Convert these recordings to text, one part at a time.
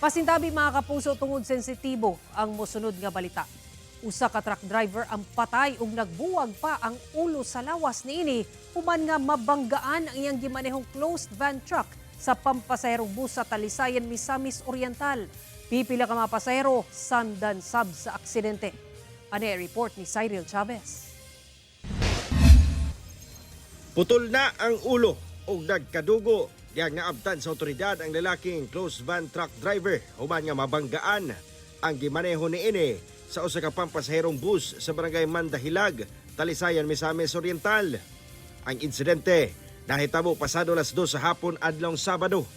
Pasintabi, mga kapuso, tungod sensitibo ang mosunod nga balita. Usa ka truck driver ang patay ug nagbuwag pa ang ulo sa lawas niini human nga mabanggaan ang iyang gimanehong closed van truck sa pampasaherong bus sa Talisayan, Misamis Oriental. Pipila ka mga pasahero sandan sab sa aksidente. Ani report ni Cyril Chavez. Putol na ang ulo ug nagkadugo. Diyang naabtan sa otoridad ang lalaking closed van truck driver human nga mabanggaan ang gimaneho niini sa usa ka pampasaherong bus sa barangay Mandahilag, Talisayan, Misamis Oriental. Ang insidente nahitabo pasado alas 2 sa hapon adlong Sabado.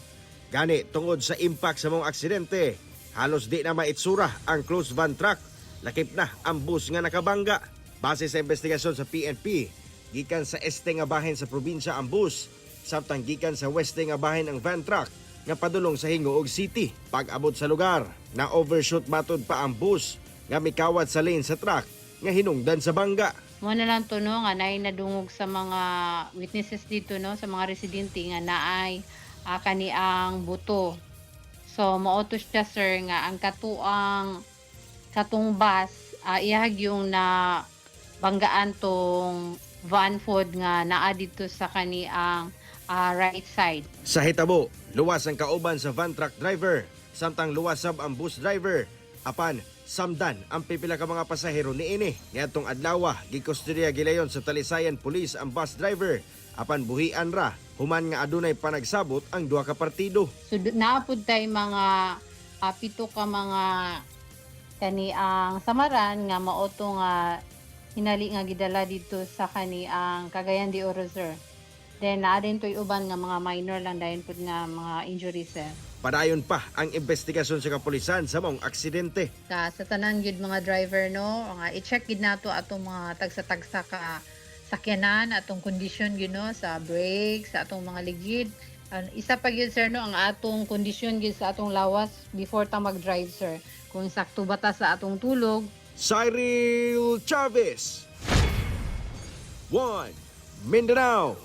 Gani tungod sa impact sa maong aksidente, halos di na maitsura ang closed van truck. Lakip na ang bus nga nakabangga. Base sa investigasyon sa PNP, gikan sa este nga bahin sa probinsya ang bus, samtang gikan sa weste nga bahin ang van truck nga padulong sa Gingoog City. Pag-abot sa lugar, na overshoot matod pa ang bus nga mikawat sa lane sa truck nga hinungdan sa bangga. Mo na lang to, no, nga naay nadungog sa mga witnesses dito, no, sa mga residente nga naay kani ang buto. So mao to siya, sir, nga ang katuang katong bus iyahag yung na banggaan tong van food nga naa dito sa kani ang right side. Sa hitabo, luwas ang kauban sa van truck driver, samtang luwas sab ang bus driver. Apan, samdan ang pipila ka mga pasahero niini. Niadtong adlaw, gikustodiya gilayon sa Talisayan Police ang bus driver. Apan buhian ra, human nga adunay panagsabot ang duha ka partido. So naa pud tay mga pito ka mga kani ang samaran nga mao to nga hinali nga gidala dito sa kani ang Cagayan de Oro, sir. Then naa din to'y uban nga mga minor lang dayon pud nga mga injuries, sir. Padayon pa ang investigasyon sa kapulisan sa maong aksidente. Sa tanan gyud mga driver, no, nga i-check gid nato atong mga tagsa-tagsa ka sakyanan, atong kondisyon gyud, no, sa brake, sa atong mga ligid. Isa pa gyud, sir, no, ang atong kondisyon gyud sa atong lawas before ta mag-drive, sir, kung sakto ba ta sa atong tulog. Cyril Chavez. 1 Mindanao.